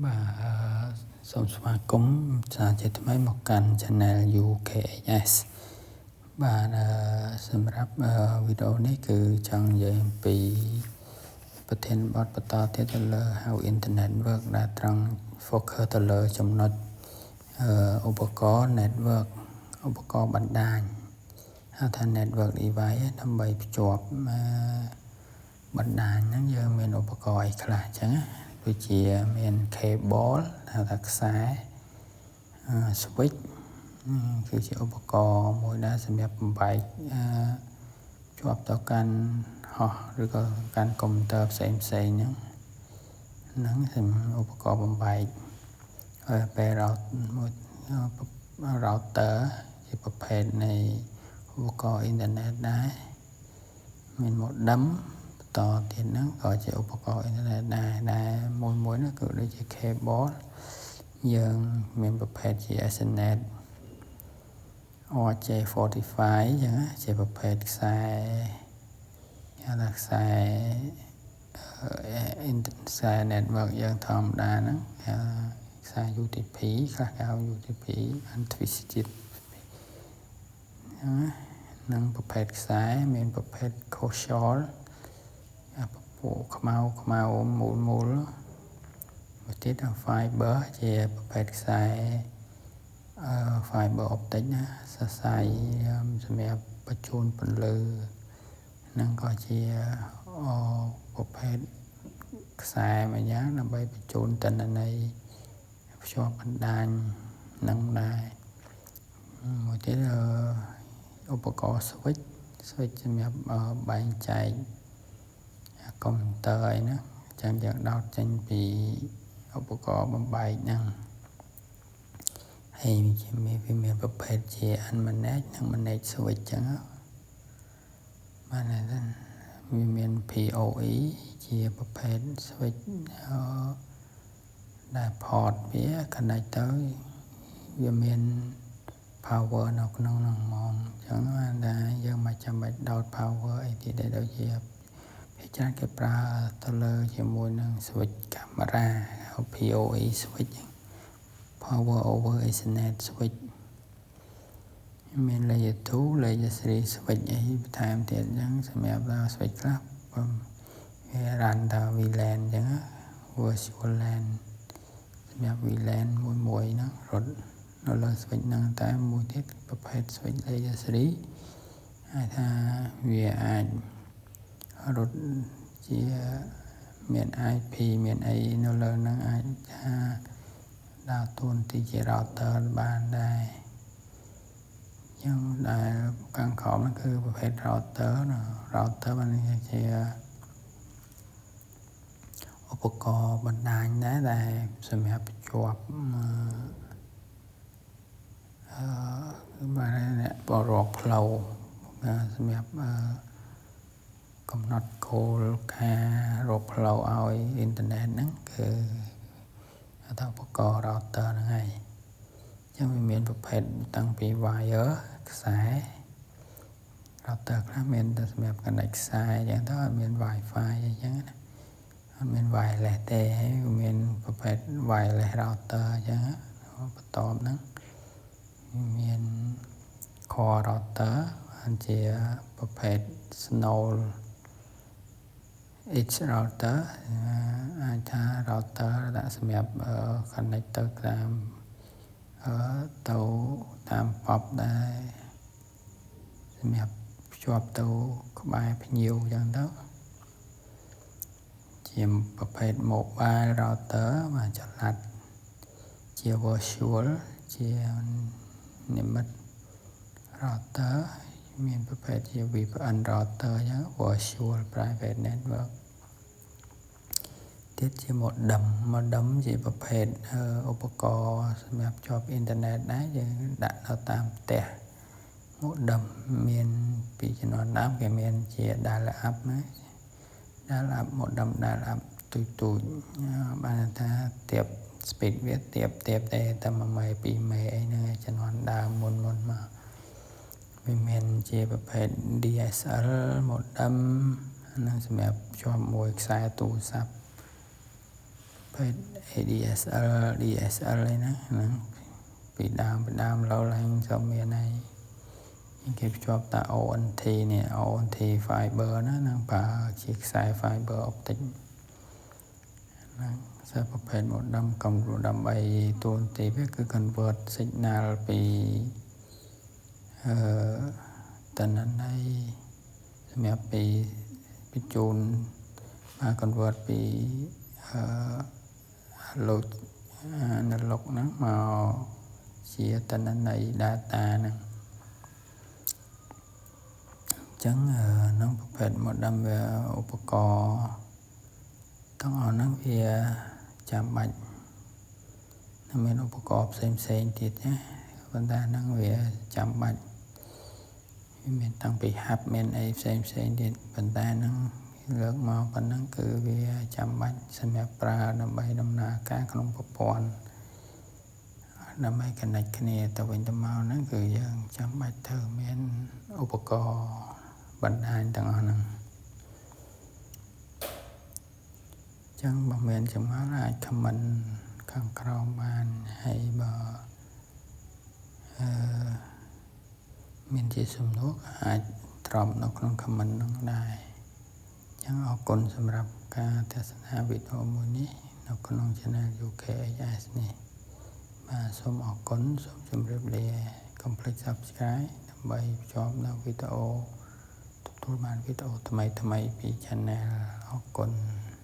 បាទសូមស្វាគមន៍សាជាថ្មីមកកាន់ Channel UKHS បាទសម្រាប់វីដេអូនេះគឺចង់និយាយអំពីប្រធានបទបន្តទៀតទៅលើ How Internet Work ដែលត្រង់ focus ទៅលើចំណុចឧបករណ៍ network ឧបករណ៍បណ្ដាញហៅថា network device ដើម្បីភ្ជាប់បណ្ដាញហ្នឹងយើងមានឧបករណ៍អីខ្លះអញ្ចឹងដូចជាមាន cable ហៅថាខ្សែ switch គឺជាឧបករណ៍មួយដែរសម្រាប់បំបែកជាប់ទៅកាន់ហោះឬក៏កាន់កុំព្យូទ័រផ្សេងផ្សេងហ្នឹងហ្នឹងសម្រាប់ឧបករណ៍បំបែកហើយពេល មួយ router ជាប្រភេទនៃឧបករណ៍អ៊ីនធឺណិតដែរមាន modem បន្តទៀតហ្នឹងក៏ជាឧបករណ៍អ៊ីនធឺណិតដែរដែលមួយមួយនោះគឺដូចជា cable យើងមានប្រភេទជា Ethernet RJ45 អញ្ចឹងជាប្រភេទខ្សែគេហៅថាខ្សែខ្សែ network យើងធម្មតាហ្នឹងខ្សែ UTP ខ្លះគេហៅ UTP untwisted អញ្ចឹងនឹងប្រភេទខ្សែមានប្រភេទ coaxial ពពួកខ្មៅខ្មៅមូលមូលមួយទៀត fiber ជាប្រភេទខ្សែ fiber optic ណាសរសៃសម្រាប់បញ្ជូនពន្លឺនឹងក៏ជាប្រភេទខ្សែមួយយ៉ាងដើម្បីបញ្ជូនទិន្នន័យភ្ជាប់បណ្ដាញនឹងដែរមួយទៀតឧបករណ៍ switch switch សម្រាប់បែងចែកកុំព្យូទ័រអីហ្នឹងចឹងយើងដោតចេញពីឧបករណ៍បំបែកហ្នឹងហើយជាមានវាមានប្រភេទជា unmanaged និង managed switch ចឹងបាទវាមាន PoE ជាប្រភេទ switch ដែល port វា connect ទៅវាមាន power នៅក្នុងហ្នឹងហ្មងអញ្ចឹងបានថាយើងមិនចាំបាច់ដោត power អីទៀតទេដូចជាភាគច្រើនគេប្រើទៅលើជាមួយនឹង switch កាមេរ៉ា PoE switch power over Ethernet switch មាន layer 2 layer 3 switch អីបន្ថែមទៀតអញ្ចឹងសម្រាប់ដល់ switch ខ្លះវា run ដល់ VLAN អញ្ចឹង virtual LAN សម្រាប់ VLAN មួយមួយហ្នឹងរត់នៅលើ switch ហ្នឹងតែមួយទៀតប្រភេទ switch layer 3អាចថាវាអាចរត់ជាមាន IP មានអីនៅលើហ្នឹងអាចថាដើរតួនាទីជា router បានដែរចឹងដែលខាងក្រោមហ្នឹងគឺប្រភេទ router ណា router បានជាឧបករណ៍បណ្ដាញដែរដែលសម្រាប់ភ្ជាប់បាទអ្នកបរកផ្លូវសម្រាប់កំណត់គោលការណ៍រកផ្លូវឲ្យអ៊ីនធឺណិតហ្នឹងគឺថាឧបករណ៍ router ហ្នឹងហើយចឹងវាមានប្រភេទតាំងពី wire ខ្សែ router ខ្លះមានតែសម្រាប់ connect ខ្សែចឹងទៅអត់មាន Wi-Fi អីចឹងណាអត់មាន wireless ទេហើយមានប្រភេទ wireless router អញ្ចឹងបន្ទាប់ហ្នឹងមាន core router ជាប្រភេទ Snow Edge router អាចថា router ដាក់សម្រាប់ connect ទៅតាមទៅតាមប៉ុបដែរសម្រាប់ភ្ជាប់ទៅក្បែរភ្ញៀវអញ្ចឹងទៅជាប្រភេទ mobile router បាទចល័តជា virtual ជានិមិត្ត router មានប្រភេទជា VPN router អញ្ចឹង virtual private network ទៀតជា modem modem ជាប្រភេទឧបករណ៍សម្រាប់ភ្ជាប់អ៊ីនធឺណិតដែរយើងដាក់នៅតាមផ្ទះ modem មានពីជំនាន់ដើមគេមានជា dial up ណា dial up modem dial up ទូចទូចបានថាទៀប speed វាទៀបទៀបទេតែ1មេ2មេអីហ្នឹងជំនាន់ដើមមុនមុនមកវាមានជាប្រភេទ DSL modem ហ្នឹងសម្រាប់ភ្ជាប់មួយខ្សែទូរស័ព្ទ ភេទ ADSL DSL អីណាហ្នឹងពីដើមពីដើមឡូវឡើងសូមមានហើយគេភ្ជាប់តា ONT នេះ ONT fiber ណានឹងប្រើជាខ្សែ fiber optic ហ្នឹងខ្សែប្រភេទ modem កំដើម្បីតួនាទីវាគឺ convert signal ពីអឺតនន័យសម្រាប់ពីបញ្ជូនបាទ convert ពីអឺ analog analog ហ្នឹងមកជាតនន័យ data ហ្នឹងអញ្ចឹងក្នុងប្រភេទ modem វាឧបករណ៍ទាំងអស់ហ្នឹងវាចាំបាច់មានឧបករណ៍ផ្សេងផ្សេងទៀតណាប៉ុន្តែហ្នឹងវាចាំបាច់វាមានតាំងពី hub មានអីផ្សេងផ្សេងទៀតប៉ុន្តែហ្នឹងលើកមកប៉ុណ្ណឹងគឺវាចាំបាច់សម្រាប់ប្រើដើម្បីដំណើរការក្នុងប្រព័ន្ធដើម្បី connect គ្នាទៅវិញទៅមកហ្នឹងគឺយើងចាំបាច់ត្រូវមានឧបករណ៍បណ្ដាញទាំងអស់ហ្នឹងចឹងបើមានចម្ងល់អាច comment ខាងក្រោមបានហើយបើអឺមានជាសំណួរអាច drop នៅក្នុង comment ហ្នឹងដែរចឹងអរគុណសម្រាប់ការទស្សនាវីដេអូមួយនេះនៅក្នុង Channel UKHS នេះបាទសូមអរគុណសូមជម្រាបលាកុំភ្លេច Subscribe ដើម្បីភ្ជាប់នៅវីដេអូទទួលបានវីដេអូថ្មីៗពី Channel អរគុណ។